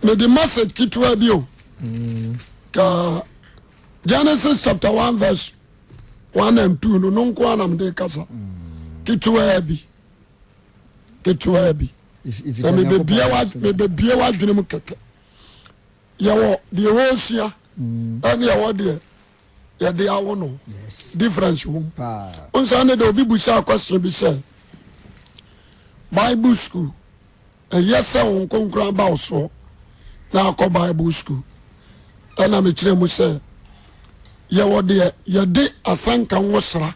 Mede message ketewa bi o. Ka Genesis chapter 1 verse 1 and 2 no no nko ara na mede kasa. Ketewa bi. Ketewa bi. Na mebebie w'adwene mu kɛkɛ. Yɛwɔ deɛ wɔresua ɛne yɛwɔ deɛ yɛde awo no. Difference wɔ mu. Nsa ne de obi busa question bi sɛ Bible school Ɛyɛ sɛ Honhom Kronkron aba wo soɔ na akɔ Bible school. Ɛna mekyerɛ mu sɛ yɛwɔ deɛ yɛde asɛnka nwosra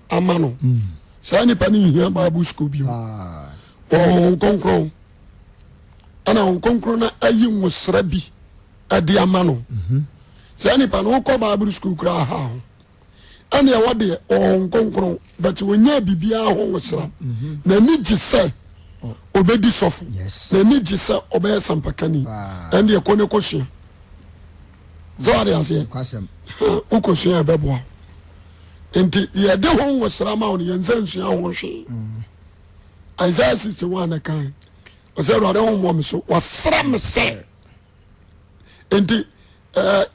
ama no. Hmm. Saa nipa no nhia Bible school bio. Ah. Wɔ Honhom Kronkron. Ɛna Honhom Kronkron no ayi nwosra bi ɛde ama no. Mhm. Saa nipa no wokɔ Bible school koraa ha ho. Ɛne ɛwɔ deɛ ɔwɔ nkonkron but wɔnyɛ biribiara ho nwosra mhm. n'ani gye sɛ ɔbɛdi sɔfo n'ani gye sɛ ɔbɛyɛ sampakani ɛne deɛ kɔ ne kɔsua sɛ wade aseɛ wokɔsua ɛbɛboa nti yɛde ho nwosra ma wo no yɛnsa nsua ho hwee mm. Isaiah 61 na kan ɔsɛ awurade ho mmɔ me so wasra me sɛ nti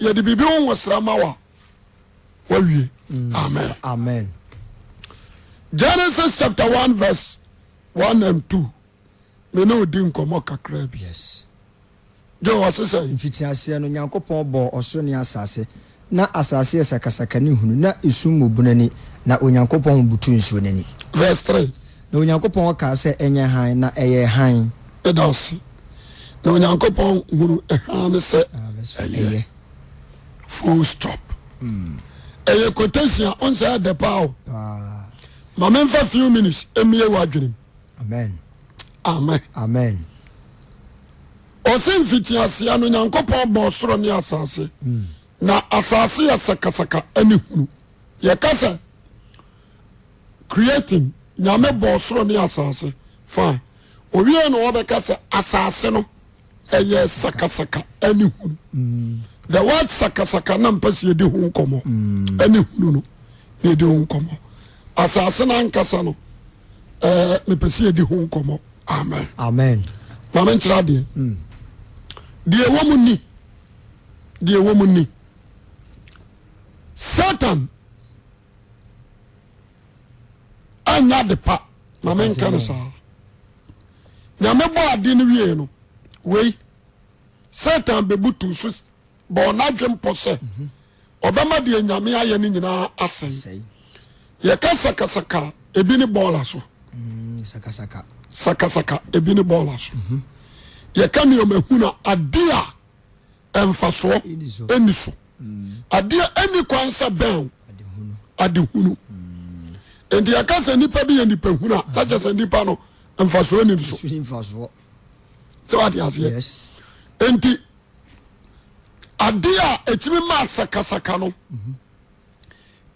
yɛde biribi ho nwosra ma wo a wawie mm. amen amen Genesis chapter 1 verse 1 and 2 me ne odi nkɔmmɔ kakra bi yes gye ɔse sɛ mfitiaseɛ no Nyankopɔn bɔɔ ɔsoro ne asase na asase yɛ sakasaka ne hunu na esum wɔ bunu ani na Onyankopɔn ho butu nsuo no ani. Verse 3 Na Onyankopɔn kaa sɛ ɛnyɛ hann na ɛyɛɛ hann. Ɛda ase na Onyankopɔn hunu hann no sɛ ah, ɛyɛ. Full stop. Ɛyɛ quotation a ɔnsɛ ɛdɛ paa o. Ma memfa few minutes mmie w'adwenem. Amen. Amen. Amen. Ɔsɛ mfitiaseɛ no Nyankopɔn bɔɔ soro ne asase. Mm. Na asase yɛ sakasaka ne hunu. Yɛka sɛ creating Nyame bɔɔ soro ne asase. Fine. Owie na ɔbɛka sɛ asase no ɛyɛ sakasaka ɛne hunu the word sakasaka na mpɛ sɛ yɛdi ho nkɔmmɔ ɛne hunu no na yɛdi ho nkɔmmɔ asase no ankasa no ɛɛ mepɛ sɛ yɛdi ho nkɔmmɔ amen amen maame nkyerɛ adeɛ mm. deɛ ɛwɔ mu ni deɛ ɛwɔ mu ni satan anyɛ ade pa maame nka no saa Nyame bɔɔ ade no wiee no, wei Satan bɛbutuu so bɔɔ n'adwen pɔ sɛ ɔbɛma deɛ Nyame ayɛ no nyinaa asɛe. Yɛka sakasaka a, ebi ne bɔɔla so. Mm, sakasaka. Sakasaka ebi ne bɔɔla so. Mhm. Yɛka nneɛma hunu a, ade a mfasoɔ ɛni so. Adeɛ ɛni kwan sɛ bɛn adehunu. Nti yɛka sɛ nipa bi yɛ nipa hunu a, na kyerɛ sɛ nipa no mfasoɔ ni so. Sɛ wate aseɛ. Nti adeɛ a ɛtumi ma sakasaka no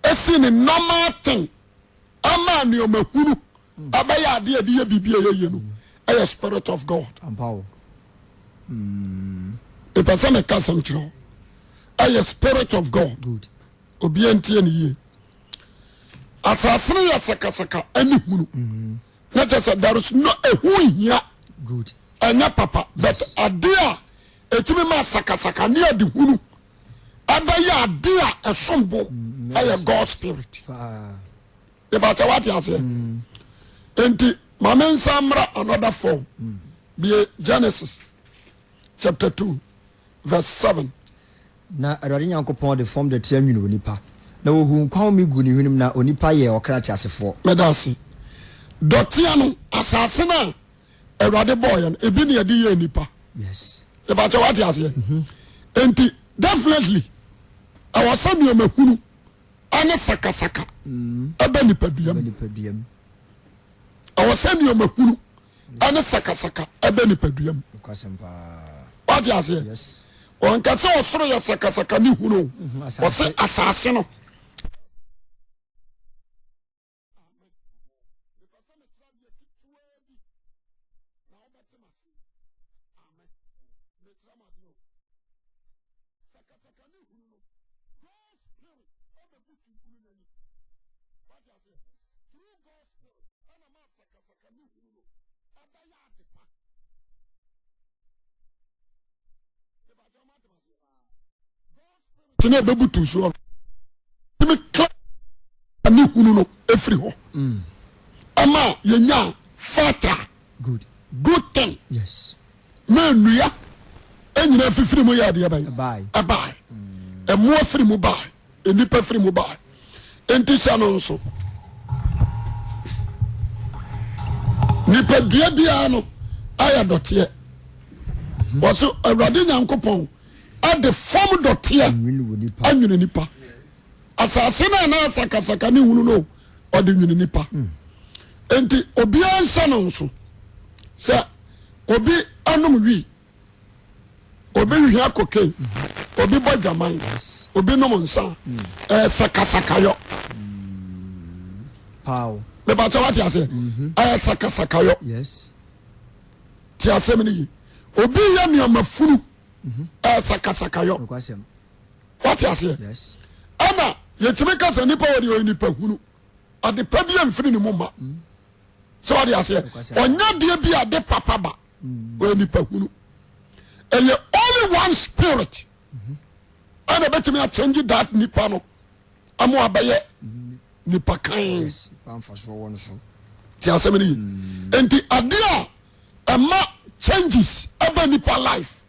ɛsi ne normal thing ama nneɛma hunu ɛbɛyɛ adeɛ a ɛde yɛ biribi a ɛyɛ yie no ɛyɛ spirit of God. Mepɛ sɛ meka asɛm kyerɛ wo ɛyɛ spirit of God. Obiara ntie ne yie. Asase no yɛ sakasaka ɛne hunu. Mm-hmm. Na kyerɛ sɛ there is no ɛho nhia. Ɛnyɛ papa but adeɛ a ɛtumi ma sakasaka ne ade hunu ɛbɛyɛ ade a ɛsom bo mm, ɛyɛ God spirit. Ìbàkyɛ wate aseɛ. Mm. Nti maame nsa mmra another form. Mm. Bie Genesis chapter 2 verse 7. Na Awurade Nyankopɔn de fam dɔteɛ nwene onipa, na ohuu nkwa home guu ne hwenem, na onipa yɛɛ ɔkra teasefoɔ. Meda ase. Dɔteɛ no, asase no a Awurade bɔɔyɛ no, ebi na yɛde yɛɛ nipa. Yes. Ìbàkyɛ wate aseɛ. Mm-hmm. Nti definitely ɛwɔ sɛ nneɛma hunu ɛne sakasaka ɛbɛ nipadua mu. Ɛwɔ sɛ nneɛma hunu ɛne sakasaka ɛbɛ nipadua mu. Wate aseɛ? Ɔnka sɛ ɔsoro yɛ sakasaka ne hunu. Mhm, Ɔse asase no. no ɛbɛbutu soɔ no tumi kla ne hunu no ɛfiri hɔ ɛma yɛnya fertile Good. good thing Yes. na nnua nyina fifiri mu yɛ adeɛ bɛn Ɛbae. ɛbae ɛmmoa firi mu bae nnipa firi mu bae nti sɛ no nso nipadua biara no ayɛ dɔteɛ wɔso awurade nyankopɔn ɛde fam dɔteɛ anwene nipa asase no anaa sakasaka ne hunu no ɔde nwene nipa nti obiara nhyɛ no nso sɛ obi anom wii obi hwia cocaine obi bɔ dwaman obi nom nsa ɛyɛ sakasakayɔ mebakyɛ wate aseɛ ɛyɛ sakasakayɔ te asɛm no yi obi yɛ nneɛma funu ɛyɛ sakasakayɔ wate aseɛ ɛna yɛtumi ka sɛ nipa wɔ deɛ ɔyɛ nipa hunu ade pa bi amfiri ne mu ma sɛ wate aseɛ ɔnyɛ deɛ bi ade papa ba ɔyɛ nipa hunu ɛyɛ only one spirit ɛna ɛbɛtumi akyɛngye that nipa no ama wabɛyɛ nipa kan ti asɛm no yi nti adeɛ a ɛma changes ɛba nipa life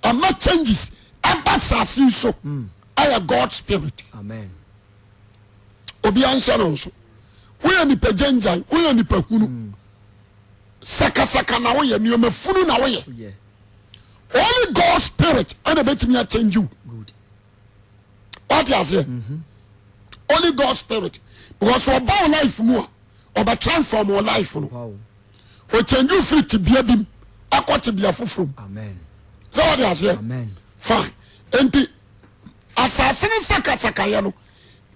ɛma changes ɛba saase so ɛyɛ God spirit. Amen. Obiara nhyɛ no nso woyɛ nipa gyangyan woyɛ nipa hunu mm. sakasaka na woyɛ nneɛma funu na woyɛ only God spirit ɛna ɛbɛtumi akyɛngye wo wate aseɛ mm-hmm. only God spirit because ɔba wo life mu a ɔbɛ transform wo life no ɔkyɛngye wo firi tebea bi mu akɔ tebea foforɔ mu sɛ wate aseɛ fine nti asase no sakasakayɛ no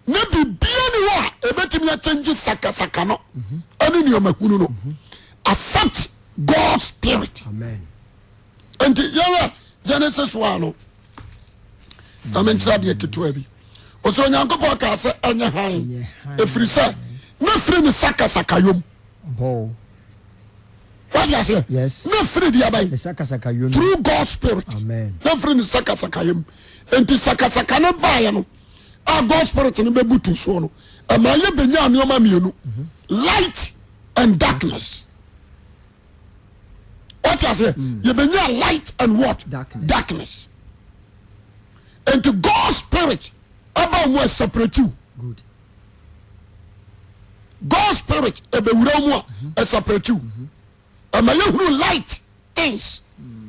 na bibia ni hɔ a ɛbɛtumi akyɛngye sakasaka no ɛne nneɛma hunu no accept God spirit nti yɛwɛ Genesis 1 no na menkyerɛ adeɛ ketewa bi ɔsɛ Onyankopɔn kaa sɛ ɛnyɛ hann ɛfiri sɛ na firi ne sakasakayom wate aseɛ na firi deɛ bɛn through God spirit na firi ne sakasakayom nti sakasaka no baeɛ no a God spirit no bɛbutu soɔ no ɛma yɛ bɛnya nneɛma mmienu light and darkness wate aseɛ mm. yɛbɛnya light and what darkness, darkness. Nti God spirit ɛba mu a separate you Good. God spirit ɛbɛwura mu a ɛseparate you ɛma yɛhunu light things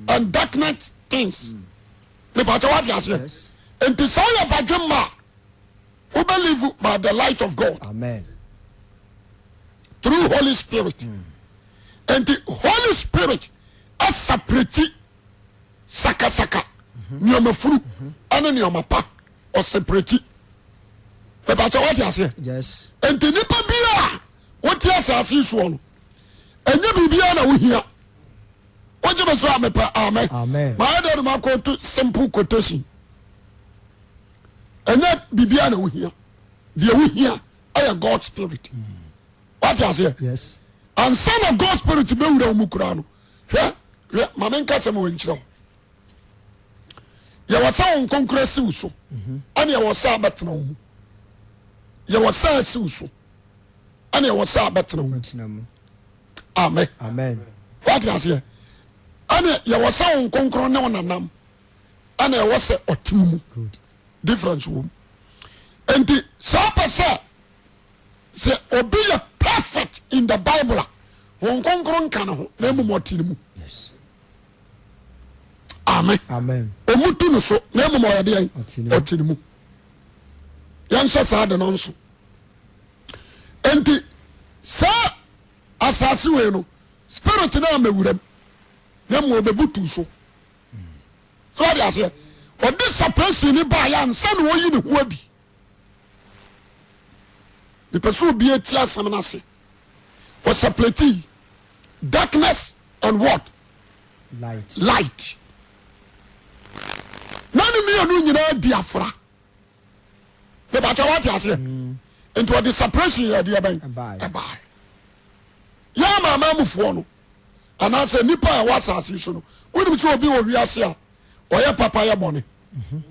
and darkness things mepa kyɛ wate aseɛ nti sɛ woyɛ badwemma a wobɛ live by the light of God Amen. through Holy Spirit nti Holy Spirit ɛseparate sakasaka nneɛma funu ɛne nneɛma pa ɔseparate mepa kyɛ wate aseɛ Yes. nti nipa bi a wote asase yi soɔ no ɛnyɛ biribiara na wohia wogye me so a mepɛ amen Amen. mayɛ dɛ no makɔto simple quotation ɛnyɛ biribiara na wohia deɛ wohia ɛyɛ God spirit wate aseɛ Yes. ansa na God spirit bɛwura wo mu koraa no hwɛ hwɛ ma menka sɛm wɔ nkyerɛ wo yɛwɔ sɛ wo nkonkora si wo so ɛne yɛwɔ sɛ abɛtena wo mu yɛwɔ sɛ asi wo so ɛne yɛwɔ sɛ abɛtena wo mu amen amen wate aseɛ ɛne yɛwɔ sɛ wo nkonkron ne wo nanam ɛne ɛwɔ sɛ ɔte wo mu difference wɔ mu nti sɛ wopɛ sɛ sɛ obi yɛ perfect in the bible a wɔn nkonkron nka ne ho na mmom ɔte ne mu amen amen ɔmu tu no so na mmom ɔyɛ deɛn ɔte ne mu yɛnhyɛ saa de no nso nti saa asase wei no spirit no amɛwuram na mmom ɔbɛbutu so so ɔde aseɛ ɔde separation ni baayɛ ansa na ɔyi ne ho adi mepɛ sɛ obi ati asɛm no ase ɔseparate darkness and what light light na ne mmienu nyinaa di afra mebakyɛ wate aseɛ mm. nti ɔde separation yɛ ɛdeɛ bɛn ɛbae yɛ amaama mufoɔ no anaasɛ nipa a ɛwɔ asase so no wonim sɛ obi wɔ wiase a ɔyɛ papa yɛ bɔne mhm.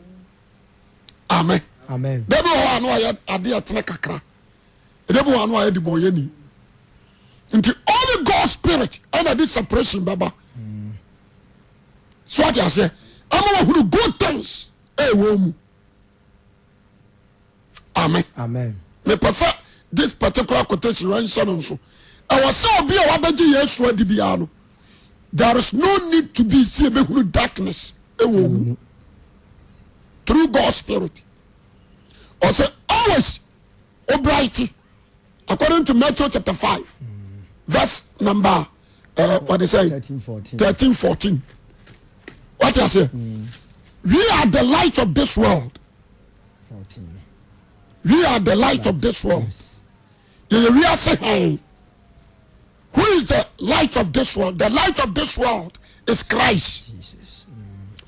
Amen. Amen. Da bi wɔ hɔ a na wayɛ adeɛ ɛtene kakra. Ɛda bi wɔ hɔ a na wayɛ debɔnyɛni. Nti only God spirit ɛna de separation bɛba. So ate aseɛ? Ama wahunu good things ɛwɔ mu. Amen. Amen. Mepɛ sɛ this particular quotation wɔ nhyɛ no nso. Ɛwɔ sɛ obi a wabɛgye Yesu adi biara no, there is no need to be sɛ yɛbɛhunu darkness ɛwɔ mu through God's spirit. Ɔsɛ always obright according to Matthew chapter 5 verse number uh, what they say 13 14. 13 14. What you say? We are the light of this world. 14. We are the light of this world. Yes. Yɛyɛ wiase hann. Who is the light of this world? The light of this world is Christ Jesus.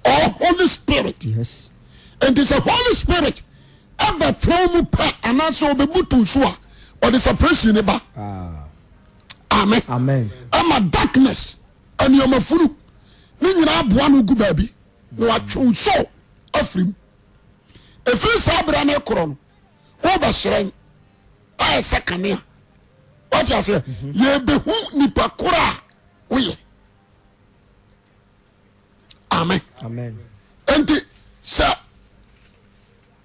or Holy Spirit. Yes. Nti sɛ Holy Spirit ɛbɛtena wo mu pɛ anaasɛ ɔbɛbutu so a ɔde separation ne ba. Ah. Amen. Amen. Ɛma darkness nneɛma funu ne nyinaa aboa no gu baabi na watwe wo soul afiri mu. Ɛfiri saa berɛ no korɔ no wobɛhyerɛn ayɛ sɛ kanea. Wate aseɛ? Yɛbɛhu nipa koro a woyɛ. Amen. Amen. Nti sɛ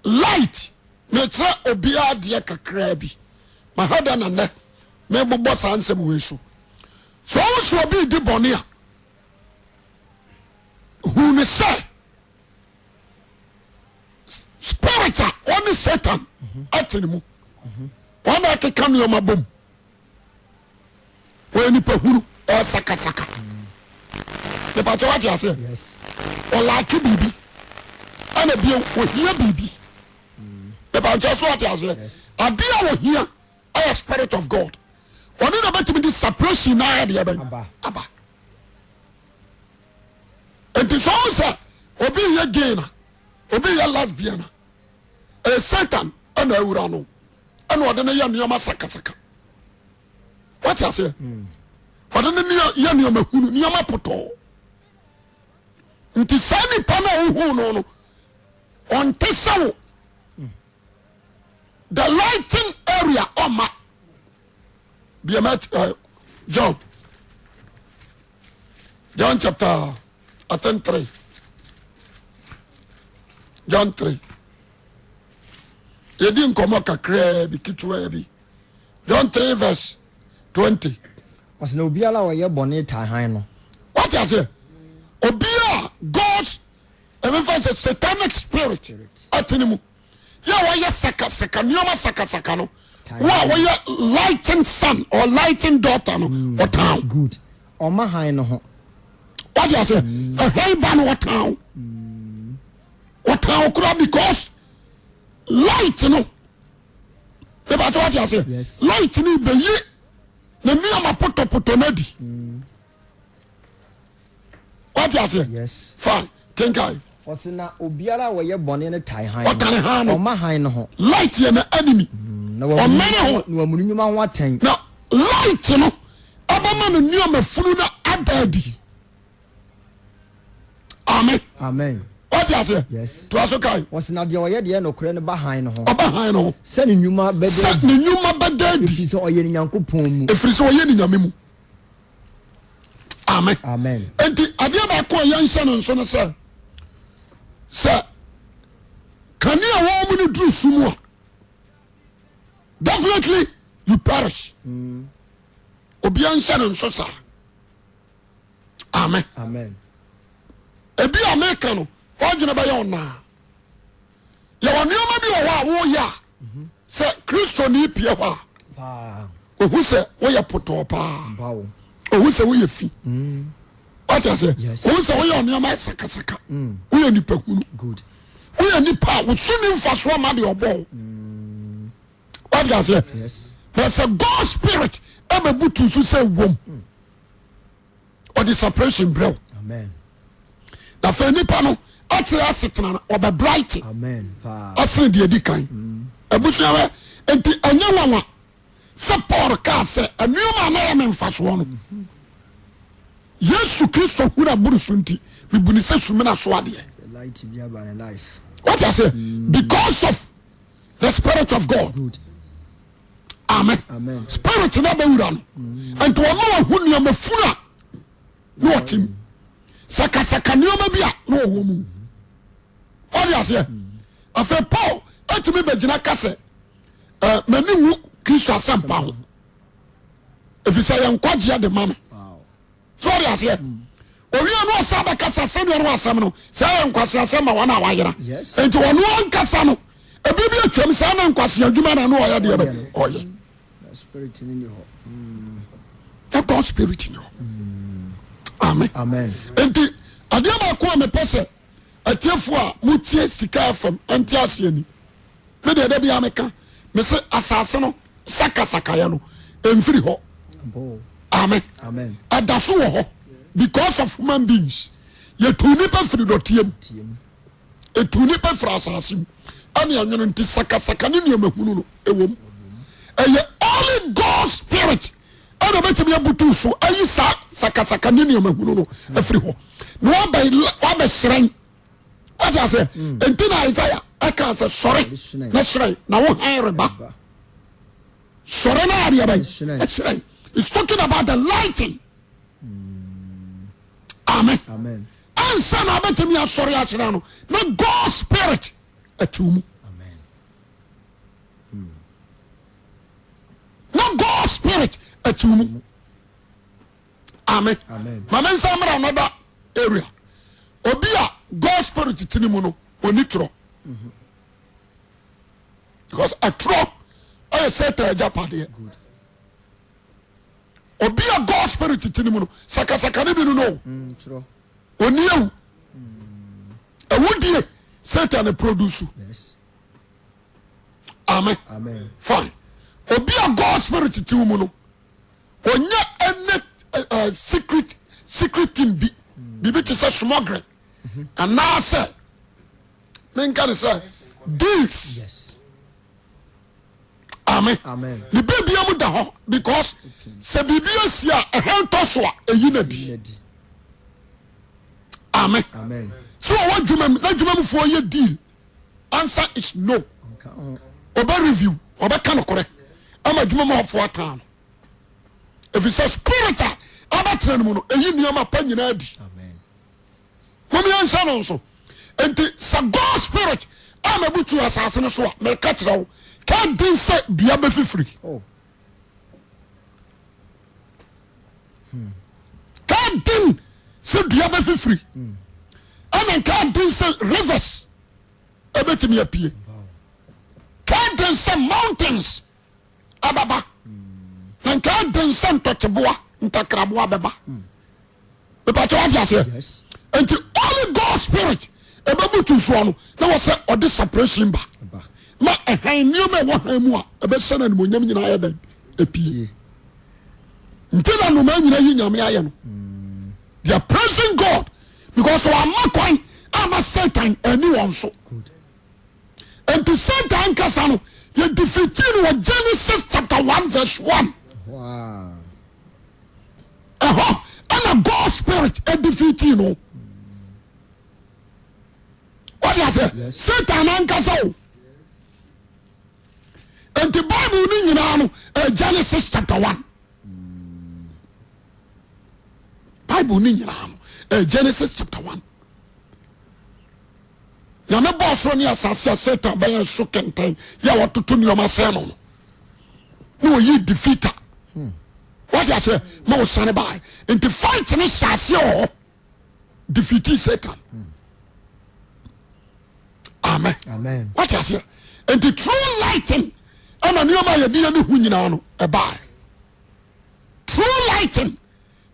light mekyerɛ obiara deɛ kakraa bi maha da na nnɛ mebobɔ saa nsɛm wei so. Sɛ ɔwo sɛ obi di bɔne a hu ne sɛ spirit a ɔne Satan ɛte ne mu wɔn na ɛkeka nneɛma bom wɔyɛ nipa hunu ɔsakasaka nipa kyɛ wate aseɛ ɔlaake biribi ɛna bio ohia biribi nipa kyɛ so wate aseɛ adeɛ a ohia ɛyɛ spirit of God ɔne na bɛtumi de separation na ayɛ deɛ bɛn aba. Nti sɛ ɔhu sɛ obi yɛ gay na obi yɛ lesbian a ɛyɛ Satan ɛna awura no ɛna ɔde no yɛ nneɛma sakasaka. Wate aseɛ? Ɔde no yɛ nneɛma hunu nneɛma potɔɔ. Nti saa nipa no a wohu no no ɔnte sɛ wo. The lighting area ɔma biamat John. John chapter I think 3. John 3. Yɛdi nkɔmmɔ kakraa bi ketewaa bi. John 3 verse 20. Ɔsɛ na obiara a ɔyɛ bɔne taa hann no. Wate aseɛ? Obiara God's ɛmfa sɛ satanic spirit ɛte ne mu. Yɛ a wɔyɛ sakasaka nneɛma sakasaka no. Wo a wɔyɛ lighting son or lighting daughter no ɔtan wo. Good. Ɔma hann no ho. Wate aseɛ? Ɛhan ba no ɔtan wo. Ɔtan wo koraa because light no. Bɛbàtɛ wate aseɛ? Yes. Light no bɛyi ne nneɛma potɔpotɔ no adi. Wate aseɛ? Yes. Fine. Kenkan. Ɔse na obiara a ɔyɛ bɔne no tae hann no. Ɔtane hann no. Ɔma hann no ho. Light yɛ na enemy. Na wamu Ɔmene ho. Na wamu ne nnwuma ho atɛn. Na light no ɛbɛma no nneɛma funu no ada adi. Amen. Amen. Wate aseɛ? Yes. Toa so kae. Ɔse na deɛ ɔyɛ deɛ nokorɛ no ba hann no ho. Ɔba hann no ho. Sɛ ne nnwuma bɛda Sɛ adi. ne nnwuma bɛda adi. Ɛfiri sɛ ɔyɛ ne Nyankopɔn mu. Ɛfiri sɛ ɔyɛ ne Nyame mu. Amen. Amen. Enti adeɛ baako a yɛnhyɛ no nso no sɛ sɛ kanea wɔn mu no duru sum a definitely you perish. Mm. Obiara nhyɛ no nso saa. Amen. Amen. Ebi a meka no ɔdwene bɛyɛ ɔnaa. Yɛwɔ nneɛma bi wɔ hɔ a woyɛ a sɛ Kristoni pie hɔ a ohu sɛ woyɛ potɔɔ paa, ohu sɛ woyɛ fi. Mm. Wate aseɛ? Ohu sɛ woyɛ nneɛma sakasaka, mm. woyɛ nipa hunu, woyɛ nipa a woso ni mfasoɔ ma deɛ ɔbɔ wo. Mm. Wate aseɛ? Na sɛ God spirit ɛbɛbutu so sɛ wom. Ɔde separation brɛ wo. Na afei nipa no akyerɛ asetena no ɔbɛ bright asene deɛ di kan. Mm. Abusua wɛ nti ɛnyɛ nwanwa sɛ Paul kaa sɛ nneɛma a na yɛ me mfasoɔ no mm-hmm. Yesu Kristo hunu aboro so nti mebu ne sɛ sumina so adeɛ. Wate What I say? Because of the spirit of God. Good. Amen. Amen. Spirit na bɛwura no. Nti ɔma wahu nneɛma funu a na ɔte mu. Sakasaka nneɛma bi a na ɔwɔ mu. Ɔde aseɛ. Afei Paul atumi bɛgyina ka sɛ eh, m'ani nwu Kristo asɛmpa ho. Ɛfiri sɛ yɛ nkwagyeɛ de ma me. So ɔde aseɛ. Owie no ɔsa bɛkasa sɛdeɛ no asɛm no sɛ ɛyɛ nkwasi asɛm ma wɔn a wayera. Nti ɔno ankasa no ebi bi atwam saa na nkwasi adwuma na no ɔyɛ deɛ bɛ ɔyɛ. Na God spirit ni hɔ. Amen. Amen. Nti adeɛ baako a mepɛ sɛ atiefoɔ a motie Sika FM nte aseɛ ni. Me deɛ da biara meka mese asase no sakasakayɛ no ɛmfiri hɔ. Amen. Ɛda so wɔ hɔ because of human beings. Yɛtu nipa firi dɔteɛ mu. Ɛtu nipa firi asase mu. Ɛne ɛnwono nti sakasaka ne nneɛma hunu no ɛwɔ mu. Ɛyɛ only God spirit ɛna ɔbɛtumi abutu so ayi saa sakasaka ne nneɛma hunu no afiri hɔ na wabɛhyerɛn. Wate aseɛ? Mm. Nti na Isaiah ɛka sɛ sɔre na hyerɛn na wo hann reba. Sɔre na adeɛ bɛn ɛhyerɛn. It's talking about the lighting. Mm. Amen. Amen. Ansa na abɛtumi asɔre ahyerɛn no na God spirit ɛte mu. Amen. Na God spirit ɛte mu. Amen. Ma me nsa mmra another area. Obi a God spirit ti ne mu no, ɔni torɔ. Because ɛtorɔ ɛyɛ Satan agyapadeɛ. Obi a God spirit ti ne mu no, sakasaka ne bi no no. Ɔni awu. Awudie Satan produce. Yes. Amen. Amen. Fine. Obi a God spirit ti mu no, ɔnyɛ ɛnɛ eh, secret secret thing bi biribi te sɛ smuggling anaasɛ menka ne sɛ deals. Yes. Amen. Amen. Ne biribia mu da hɔ because sɛ biribi asi a ɛhɛn tɔ so a ɛyi na di. Amen. Amen. Sɛ ɔwɔ adwuma mu na adwuma mufoɔ yɛ deal answer is no. Ɔbɛ review ɔbɛka nokorɛ ama adwuma mu hɔfoɔ ataa no ɛfiri sɛ spirit a abɛtena no mu no ɛyi nneɛma pa nyinaa di. Mom yɛnhyɛ no nso. Nti sɛ God spirit a mabutu asase no so a meka kyerɛ wo ka den sɛ dua bɛfifiri. Oh. Ka den sɛ dua bɛfifiri. Ɛna nka den sɛ rivers ɛbɛtumi apue. Ka den sɛ mountains ɛbɛba. Na nka den sɛ ntɔteboa ntakraboa bɛba. Mepatɛ wate aseɛ. Nti only God spirit ɛbɛbutu soɔ no na wɔ sɛ ɔde separation ba ma ɛhan nneɛma ɛwɔ han mu a ɛbɛhyɛ no animonyam nyinaa yɛ dɛn epie. Nti na nnomaa nyinaa yi nyame ayɛ no. They are praising God because wɔama kwan ama Satan ani wɔn so. Nti Satan nkasa no yɛ defeat no wɔ Genesis chapter 1 verse 1. Ɛhɔ ɛna God spirit defeat no. What do you say? Satan ankasa o. Nti Bible no nyinaa no Genesis chapter 1. Bible no nyinaa no Genesis chapter 1. Nyame bɔɔ soro ne asase a Satan bɛyɛ so kɛntɛn yɛ a wɔtoto nneɛma sɛn no no na wɔyi defeater. Wate aseɛ ma wɔsane bae. Nti fight no hyɛ aseɛ wɔ hɔ defeat Satan. Amen. Amen. Wate aseɛ nti true lighting ɛna nneɛma a yɛde yɛne ho nyinaa no ɛbae. True lighting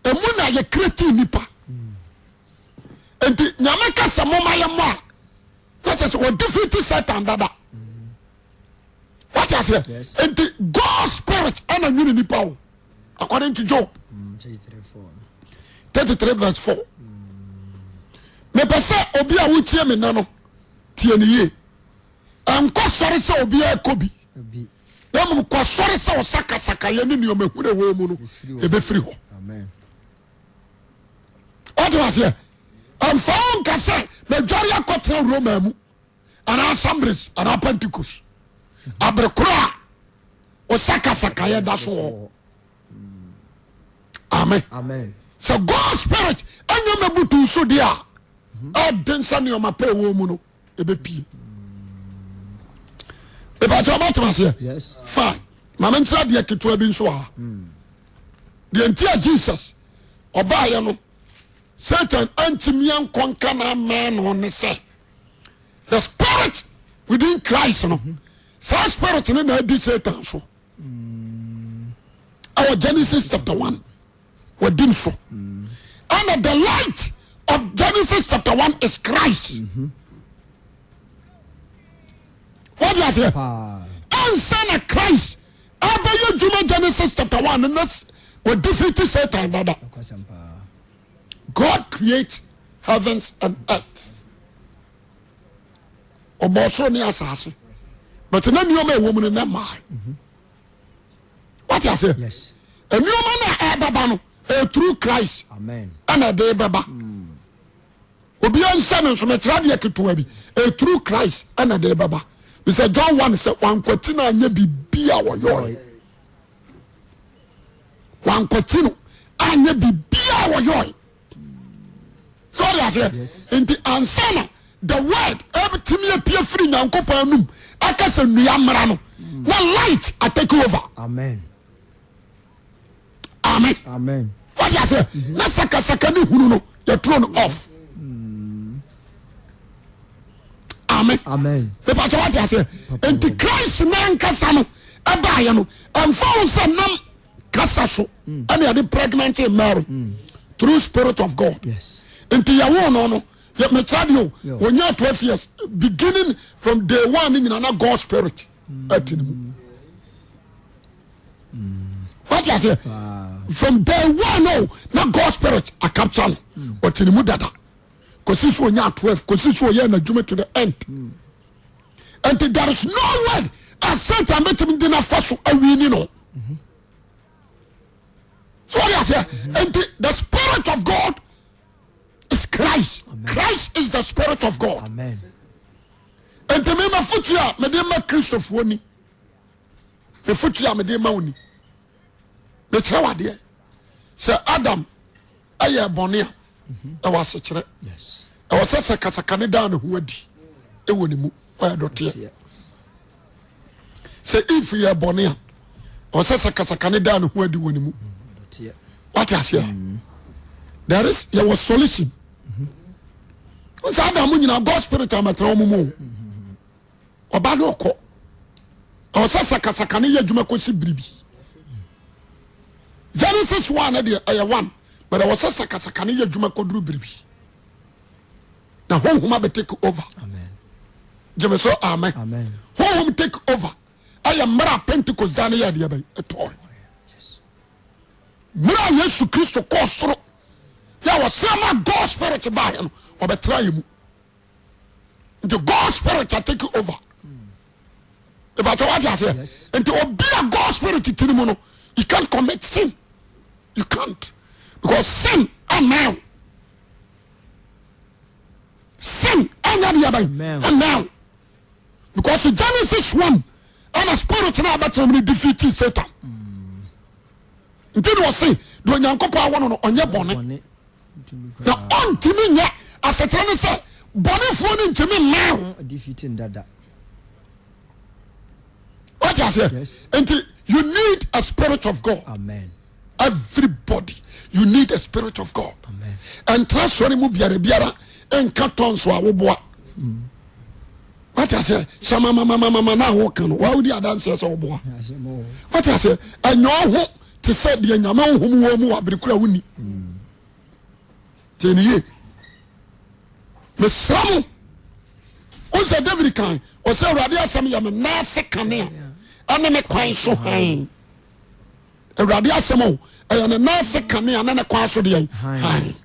emu na yɛ create nipa. Nti nyame ka sɛ moma yɛ mmɔ a na kyerɛ sɛ wɔdefeat Satan dada. Wate aseɛ nti God spirit ɛna nwene nipa o according to Job 33 verse 4. Mepɛ sɛ obi a wotie me nɛ no tie ne yie. Ɛnkɔ sɔre sɛ obiara kɔ bi na mmom kɔ sɔre sɛ ɔsakasakayɛ ne nneɛma hunu ɛwɔ mu no ɛbɛfiri hɔ. Wate aseɛ ɛmfa wo nka sɛ madware akɔtena Roma mu. anaa Assemblies anaa Pentecost. Abere koro a ɔsakasakayɛ da so wɔ. Amen. Sɛ God spirit ɛnyɛ mɛbutu so deɛ a ɛden sɛ nneɛma pɛ ɛwɔ mu no ɛbɛpie. Ìbàkyɛ ɔmo atema aseɛ. Fine. Maame nkyerɛ adeɛ ketewa bi nso a. Deɛ nti a Jesus ɔbaayɛ no Satan antumi ankɔ nka n'amɛn no ne sɛ the spirit within Christ no saa spirit no na adi Satan so. Ɛwɔ Genesis chapter 1 wɔdi no so. Ɛna the light of Genesis chapter 1 is Christ. Wọ́n di aseɛ. Ansa na Christ abɛyɛ dwuma Genesis chapter 1 no na wɔdefeat Satan dada. God create heavens and earth. Ɔbɔ soro ne asase. But na nneɛma ɛwɔ mu no na mmaa. Wate aseɛ? Nneɛma no a ɛbɛba no ɛyɛ through Christ ɛna ɛde bɛba. Obiara nhyɛ no nso mekyerɛ adeɛ ketewa bi ɛyɛ through Christ ɛna ɛde bɛba. Bisɛ John 1 sɛ wankwati no anyɛ biribi a wɔyɔɛ. Wankwati no anyɛ biribi a wɔyɔɛ. So ɔde aseɛ nti ansa na the word ɛtumi apue firi Nyankopɔn anum aka sɛ nnua mmara no na light atake over. Amen. Amen. Amen. Wọ́n aseɛ na sakasaka ne hunu no yɛturo no off. Amen. Amen. Bípa sɛ wọ́n aseɛ nti Christ n'ankasa no ɛbaayɛ no ɛnfa ho sɛ nam kasa so ɛna yɛde pregnant Mary through spirit of God. Yes. Nti yɛwoo no no yɛ mekyerɛ deɛ o wɔnya 12 years beginning from day one ne nyina na God spirit ɛte ne mu. Wate aseɛ from day one o na God spirit acapture no ɔte ne mu dada kɔsi so ɔnya 12 kɔsi so ɔyɛ n'adwuma to the end. Nti there is no way a Satan bɛtumi de n'afa so awini no. So wate aseɛ nti the spirit of God is Christ. Christ is the spirit of God. Amen. Nti mi ma futu a mede ma Kristofoɔ ni. Mefotu a mede ma wo ni. Mekyerɛ wo adeɛ sɛ Adam ɛyɛ bɔne a ɛwɔ asekyerɛ. Ɛwɔ sɛ sɛ kasaka ne daa ne ho adi ɛwɔ ne mu ɔyɛ dɔteɛ. Sɛ Eve yɛ bɔne a ɛwɔ sɛ sɛ kasaka ne daa ne ho adi wɔ ne mu. Wate aseɛ? There is yɛwɔ solution. N sɛ Adam nyinaa God spirit amatena wɔn mu o. Ɔba ne ɔkɔ. Ɛwɔ sɛ sakasaka no yɛ adwuma kɔsi biribi. Genesis 1 no deɛ ɛyɛ 1 but ɛwɔ sɛ sakasaka no yɛ adwuma kɔduru biribi. Na honhom abɛ take over. Gyeme so amen. Honhom take over ɛyɛ mmerɛ a Pentecost da no yɛ adeɛ bɛn ɛtɔɔ. Mmerɛ a Yesu Kristo kɔɔ soro yɛ a wɔsan ma God spirit baeɛ no ɔbɛtena yɛ mu. Nti God spirit a take over. Ìbàtɛ wá di aseɛ. Nti obi a God spirit ti ni mu no you can't commit sin. You can't because sin ɛmɛn o. Sin ɛnyɛ deɛ bɛn ɛmɛn o. Because Genesis 1 ɛna spirit na abɛtena mu no defeat Satan. Nti na ɔse deɛ Onyankopɔn awo no no ɔnyɛ bɔne. Na ɔntumi nyɛ asekyerɛ ne sɛ bɔnefoɔ no ntumi mmaa wo. Wate aseɛ? Nti you need a spirit of God. Amen. Everybody you need a spirit of God. Ɛntra sɔre mu biara biara nka tɔnso a woboa. Wate aseɛ? Hyɛ mamamamama na woka no wawodi adanseɛ sɛ woboa. Wate aseɛ? Ɛnyɛ ɔho te sɛ deɛ nyame honhom wɔ mu wɔ abere koro a wonni. Tie ne yie. Mesrɛ mo. Wo sɛ David kan ɔsɛ Awurade asɛm yɛ me nan ase kanea ɛne me kwan so hann. Awurade asɛm o ɛyɛ ne nan ase kanea ne ne kwan so deɛ hann.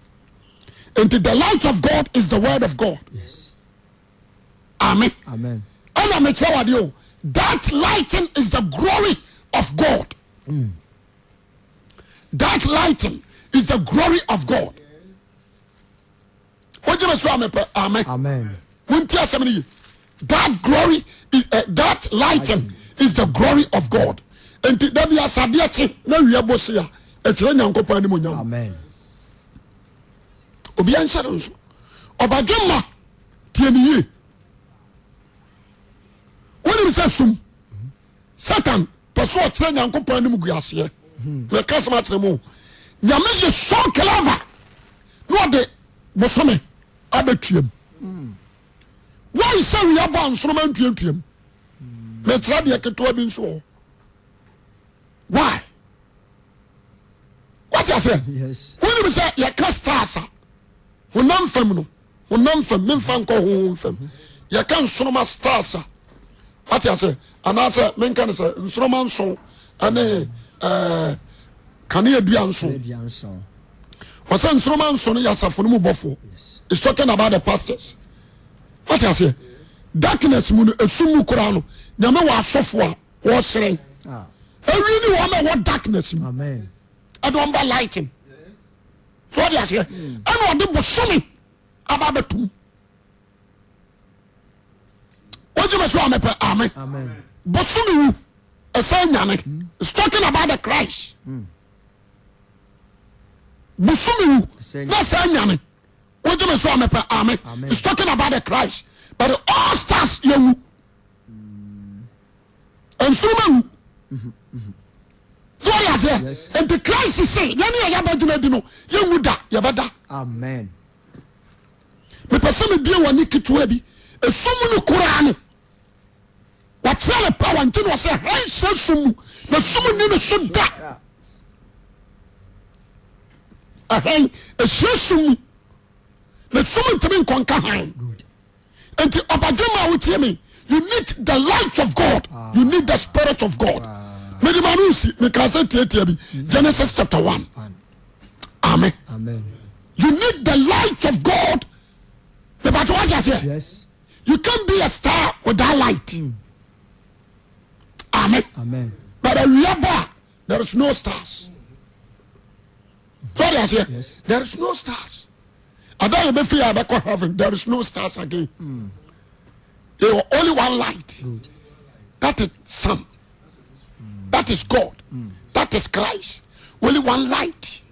Nti the light of God is the word of God. Yes. Amen. Amen. Ɛna mekyerɛ wadeɛ o that lighting is the glory of God. That lighting is the glory of God. Wogye me so a mepɛ amen. Amen. Monti asɛm no ye. That glory, uh, that lighting is the glory of God. Nti dabi asadeɛ kye na wia bɔ si a ɛkyerɛ Nyankopɔn animonyam. Amen. Obiara nhyɛ no nso. Ɔbadwemma tie ne yie. Wonim sɛ sum Satan pɛ so ɔkyerɛ Nyankopɔn anim gu aseɛ. Meka sɛm akyerɛ mu. Nyame yɛ so clever na ɔde bosome abɛtuam. Why sɛ wia bɔ a nsoroma ntuantuam? Mekyerɛ deɛ ketewa bi nso wɔ hɔ. Why? Wate aseɛ? Wonim sɛ yɛka stars a honam fam no honam fam memfa nkɔ honhom fam yɛka nsoroma stars a wate aseɛ anaasɛ menka no sɛ nsoroma nson ɛne ɛɛ kanea dua nson wɔsɛ nsoroma nson no yɛ asafo no mu bɔfoɔ it's talking about the pastors wate aseɛ darkness mu no esum mu koraa no nyame wɔ asɔfo a wɔhyerɛn ah. ewi ni wɔn a ɛwɔ darkness mu ɛde wɔn ba lighting so wɔde aseɛ hmm. ɛna ɔde bosome aba abɛtum wogye me so a mepɛ amen bosome wu ɛsɛ nyane hmm. it's talking about the Christ hmm. bosome wu na ɛsɛ nyane wogye me so a mepɛ amen it's talking about the Christ but all stars yɛwu nsoroma wu so wɔde aseɛ nti Christ se yɛne a yɛabɛgyina di no yɛnwu da yɛbɛda amen mepɛ sɛ mebie w'ani ketewa bi esum no koraa no wɔkyerɛ ne power nti na ɔsɛ hann hyerɛ sum mu na sum nni ne so da ɛhan ɛhyerɛ sum mu na sum ntumi nkɔnka hann nti ɔbadwemma a wotie me you need the light of God you need the spirit of God mede ma no nsi meka sɛ tiatia bi Genesis chapter 1 amen you need the light of God mepatɛ wate aseɛ you can't be a star without light mm. amen, amen. but awia bɔ a there is no stars so wate aseɛ there is no stars ada yɛ bɛfiri a bɛkɔ heaven there is no stars again mm. there are only one light Good. that is sun mm. that is God mm. that is Christ only one light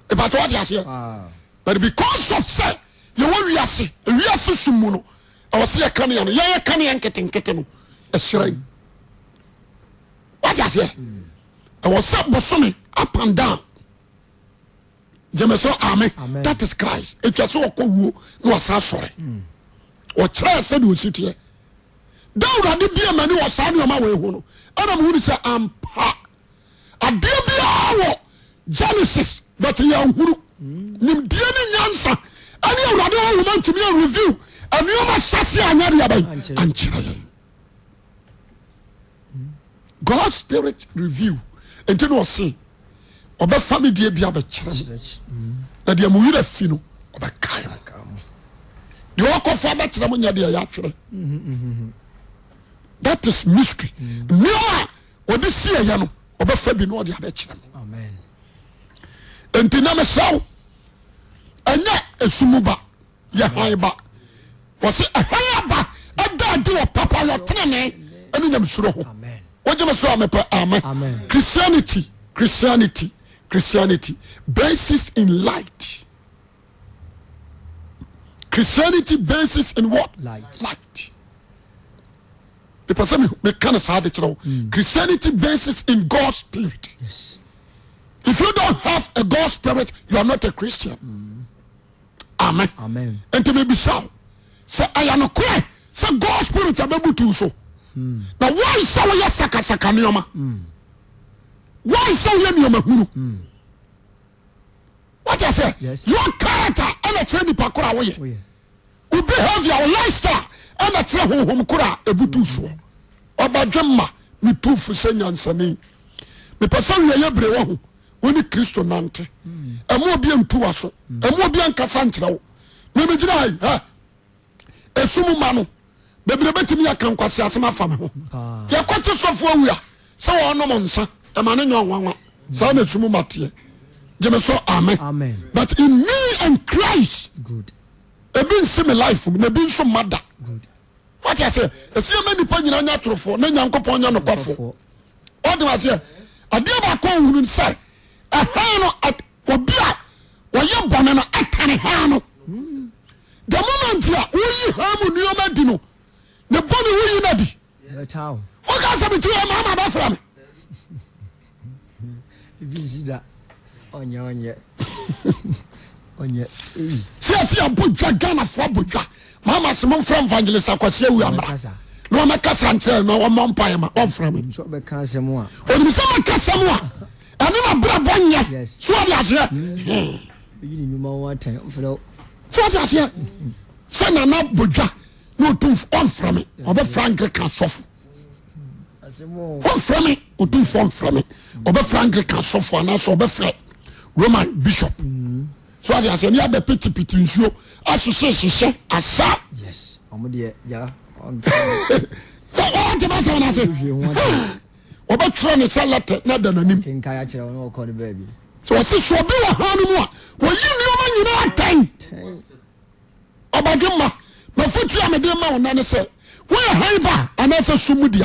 ìbàtí wọ́n ti aseɛ but because of sɛ yɛwɔ wiase wiase sum mu no ɛwɔ sɛ yɛ kanea no yɛyɛ kanea nketenkete no ɛhyerɛn wọ́n ti aseɛ ɛwɔ sɛ bosome up and down. gyeme so amen that is Christ ɛtwa sɛ ɔkɔ wuo na wasan sɔre ɔkyerɛ sɛdeɛ ɔsi teɛ da awurade bie m'ani wɔ saa nneɛma wei ho no ɛna mehunu sɛ ampa adeɛ biara wɔ Genesis but yɛnhunu nimdeɛ ne nyansa ɛne awurade honhom antumi a review nneɛma hyɛse anyɛ deɛ bɛn ankyerɛ yɛn God spirit review nti na ɔse ɔbɛfa me deɛ bi abɛkyerɛ mo na deɛ mo werɛ fi no ɔbɛkae mo deɛ ɔkɔfa abɛkyerɛ mo nyɛ deɛ yɛatwerɛ that is mystery nneɛma a ɔde si ɛyɛ no ɔbɛfa bi na ɔde abɛkyerɛ mo nti na mesrɛ wo ɛnyɛ esumu ba yɛ hann ba. Wɔsi ɛhan aba ɛda adi wɔ papa yɛ tenene ɛne nyamesuro ho. Wogye me so a mepɛ amen. Christianity, Christianity, Christianity basis in light. Christianity basis in what? Light. Light. Mepɛ sɛ meka no saa de kyerɛ wo. Hmm. Christianity basis in God's spirit. Yes. If you don't have a God spirit, you are not a Christian. Mm. Amen. Nti mebisa wo sɛ ɛyɛ nokorɛ sɛ God spirit abɛbutu so hmm. na why sɛ woyɛ sakasaka nneɛma hmm. why sɛ woyɛ nneɛma hunu hmm. wate aseɛ your character ɛna kyerɛ nipa koro a woyɛ wo behavior wo lifestyle ɛna kyerɛ honhom koro a ɛbutu soɔ ɔbadwemma metu fo sɛ nyansani mepɛ sɛ wieyɛ bere wɔ ho wo ne Kristo nante. Ɛmo obi ntu w'aso. Ɛmo obi ankasa nkyerɛ wo. Mimi gyina ha yi, hɛ, esum ma no. Bebree betumi aka nkwasi asɛm afa me ho. Yɛkɔkye sɔfo awu a, sɛ wɔnom nsa, ɛma ne nyɛ ɔnwanwa. Saa na esum ma teɛ. Gyeme so, amen. Amen. But in me and Christ. Good. Ebi nsi me life mu na ebi nso mma da. Wate aseɛ? Ɛsɛ yɛma nnipa nyinaa nyɛ atorofoɔ na Nyankopɔn nyɛ nokwafoɔ. Wate aseɛ? Adeɛ baako a ohunu sɛ ɛhan no obi a ɔyɛ bɔne no ɛtane han no. The moment a woyi han mu nneɛma di no, ne bɔne woyi no adi. Woka sɛ mete hɔ maama bɛfrɛ me. Ebi nsi da. Ɔnyɛ ɔnyɛ. Ɔnyɛ. Sɛ yɛsi abɔ dwa Ghanafoɔ abɔ dwa maama sɛ momfrɛ evangelist Akwasi Awu amra na wɔmɛkasa nkyerɛ na wɔmmɔ mpaeɛ ma ɔmfrɛ me. Onim sɛ ɔbɛka asɛm a. Onim sɛ mɛka asɛm a ɛne n'abrabɔ nyɛ. So ɔde aseɛ. Oyi ne nnwuma ho atɛn ɔmfrɛ wo. So ɔde aseɛ sɛ nana bɔ dwa na ɔtumfo ɔmfrɛ me ɔbɛfrɛ Anglican sɔfo. Ɔmfrɛ me ɔtumfoɔ mfrɛ me ɔbɛfrɛ Anglican sɔfo anaasɛ ɔbɛfrɛ Roman bishop so ate aseɛ ne abɛ pitipiti nsuo ahyehyɛ hyehyɛ asa sɛ ɔte ba sɛ ɔno ase ɔbɛtwerɛ ne sɛ lɛtɛ na da n'anim sɛ ɔse sɛ ɔbi wɔ ha no mu a wɔyi nneɛma nyinaa atɛn Ɔbadwemma, m'afotu a mede ma wo nnɛ ne sɛ, woyɛ hann ba anaasɛ sum mu dea.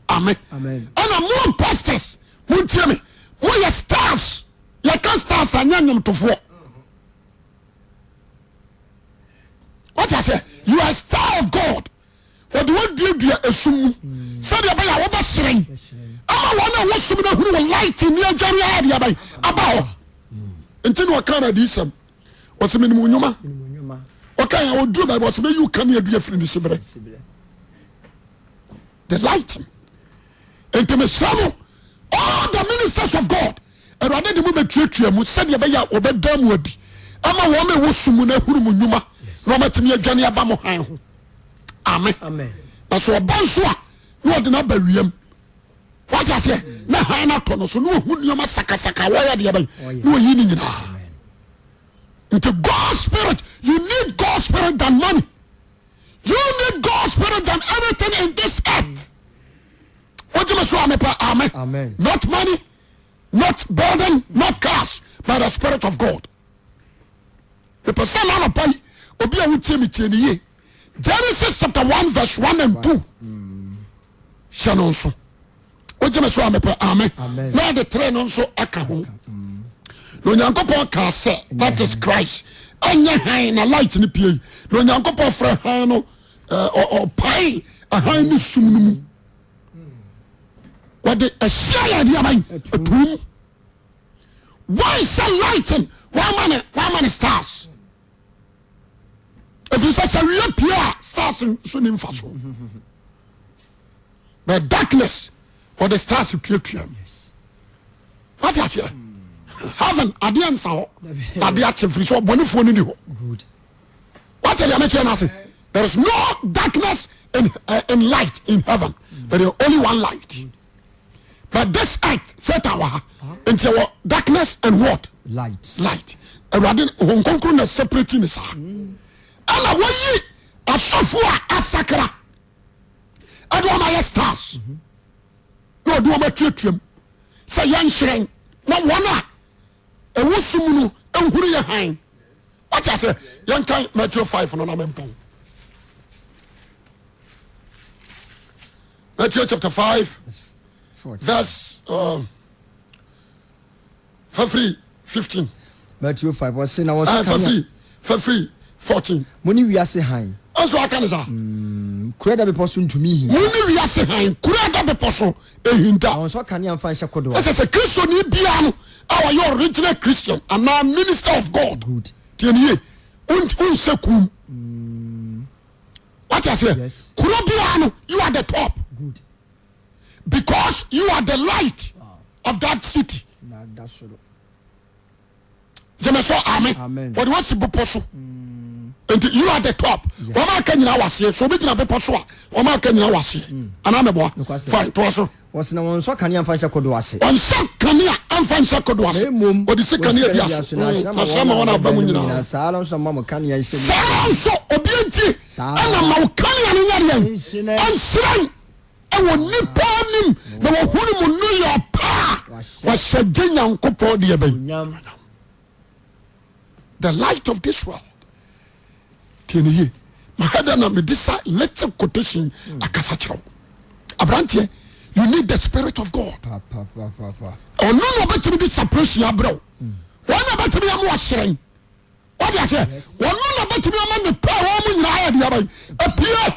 Amen. Ɛna mo pastors, montie me, moyɛ stars. Yɛka stars anyɛ nnwomtofoɔ. What I say? You are a star of God. Wɔde wɔn duadua esum mu sɛdeɛ ɛbɛyɛ a wɔbɛhyerɛn ama wɔn a wɔsum no ahunu wɔ light ni adware a adeɛ aban aba hɔ. Nti na ɔka na adiyisɛm. Ɔsɛ menim wo nnwuma. Ɔka yɛ ɔduru baabi ɔsɛ bɛyi wo kanea dua firi ne siberɛ. The light. Nti mesrɛ mo all the ministers of God Awurade de mo bɛtuatua mu sɛdeɛ ɛbɛyɛ a wɔbɛda mu adi ama wɔn a ɛwɔ sum mu no ahunu mo nnwuma na wɔatumi adwane aba mo hann ho. Amen. Na sɛ ɔba nso a na ɔde no aba wiem. Wate aseɛ? Na hann no atɔ no so na ɔhu nneɛma sakasaka a wɔyɛ deɛ bɛn na ɔyi ne nyinaa. Nti God spirit, you need God spirit than money. You need God spirit than anything in this earth. Wogye me so a mepɛ amen. Not money, not building, not cars, but the spirit of God. Mepɛ sɛ na anɔpa yi obi a wotie me tie ne yie. Genesis chapter 1 verse 1 and 2. Hyɛ no nso. Wogye me so a mepɛ amen. Na ɔde tere no nso aka ho. Na Onyankopɔn kaa sɛ that is Christ. Ɛnyɛ hann na light no pie. Na Onyankopɔn frɛ hann no ɔpae hann ne sum no mu. Wɔde ɛhyia yɛ adeɛ aban atum. Why sɛ light wama ne wama ne stars. Ɛfiri sɛ sɛ wia pie a stars nso ni mfa so. But darkness wɔde stars tuatua mu. Wate aseɛ? Heaven adeɛ nsa hɔ na adeɛ akye firi sɛ ɔbɔnefoɔ no ni hɔ. Wate deɛ mekyerɛ no ase? There is no darkness in, in light in heaven. There is only one light. But this earth, Satan wɔ ha. Nti ɛwɔ darkness and what? Light. Light. Awurade Honhom Kronkron na separate ne saa. Ɛna wɔyi asɔfo a asakra ɛde wɔn ayɛ stars na ɔde wɔn atuatuam sɛ yɛnhyerɛn na wɔn a ɛwɔ sum no nhunu yɛ hann. Wate aseɛ? Yɛnkan Matthew 5 no na mempɔn. Matthew chapter 5 verse fafiri 15. Matthew 5 ɔse na wɔn so kanea. Fafiri 14. Mo ne wiase hann. Ɔnso aka ne saa. Kuro ɛda bepɔ so ntumi nhinta. Mo ne wiase hann. Kuro ɛda bepɔ so ehinta. Na wɔn so kanea nfa nhyɛ kodoɔ. Ɛsɛ sɛ Kristoni biara no a ɔyɛ original Christian anaa minister of God. Good. Tie ne yie. Wonhyɛ kum. Wate aseɛ? Yes. Kuro biara no you are the top. Good. Because you are the light wow. of that city. Gyeme so amen. Wɔde wasi bepɔ so. Nti you are the top. Wɔn aka nyinaa waseɛ. So obi gyina bepɔ so a wɔn aka nyinaa waseɛ. Mm. Anaa mɛboa. Fine toa so. Wɔsena wɔn nsɔ kanea mfa nhyɛ kodoɔ ase. Wɔnhyɛ kanea mfa nhyɛ kodoɔ ase. Na mmom wɔde si kanea bi aso. Na ma wɔn aba mu nyinaa. Saa ara nso ma mo kanea nhyɛ mu. Saa ara nso obi nti ɛna ma wo kanea no nyɛ deɛn? Ɛnhyerɛn ɛwɔ nnipa anim na wɔhunu mo nneyɔɔ pa a wɔhyɛ gye Nyankopɔn deɛ bɛn? The light of this world. Tie ne yie. Mahwɛ dɛ na mede sa little quotation akasa kyerɛ wo. Aberanteɛ, you need the spirit of God. Ɔno na ɔbɛtumi de separation abrɛ wo. Wɔn na ɔbɛtumi ama wahyerɛn. Wode aseɛ? Ɔno na ɔbɛtumi ama ne pɛ a wɔn mu nyinaa ayɛ deɛ abayi apue.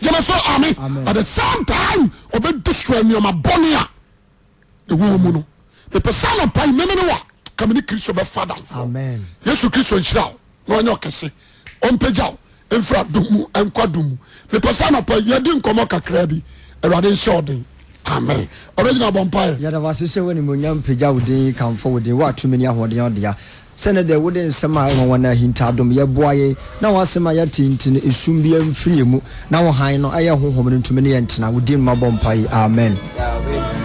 Gyeme so amen. At the same time ɔbɛ destroy nneɛma bɔne a ɛwɔ mu no. Mepɛ sɛ anɔpa yi meme ne wa ka me ne Kristo bɛfa adamfoɔ. Yesu Kristo nhyira wo na ɔnyɛ ɔkɛse. Ɔmpagya wo mfiri adom mu nkɔ adom mu. Mepɛ sɛ anɔpa yi yɛdi nkɔmmɔ kakraa bi. Awurade nhyɛ wo den. Amen. Ɔbɛgyina abɔ mpaeɛ. Yɛda wo ase sɛ w'animuonyam pagya wo din, kamfo wo din, wo a tumi ne ahoɔden yɛ wo dea. Sɛ nnɛ da yi wode nsɛm a ɛyɛ nwanwa na ahinta adom yɛ, boa yɛn na w'asɛm a yɛate yi nti no esum biara mfiri yɛn mu, na wo hann no a ɛyɛ Honhom no ntumi ne yɛn ntena. Wo din mu mabɔ mpae yi, amen.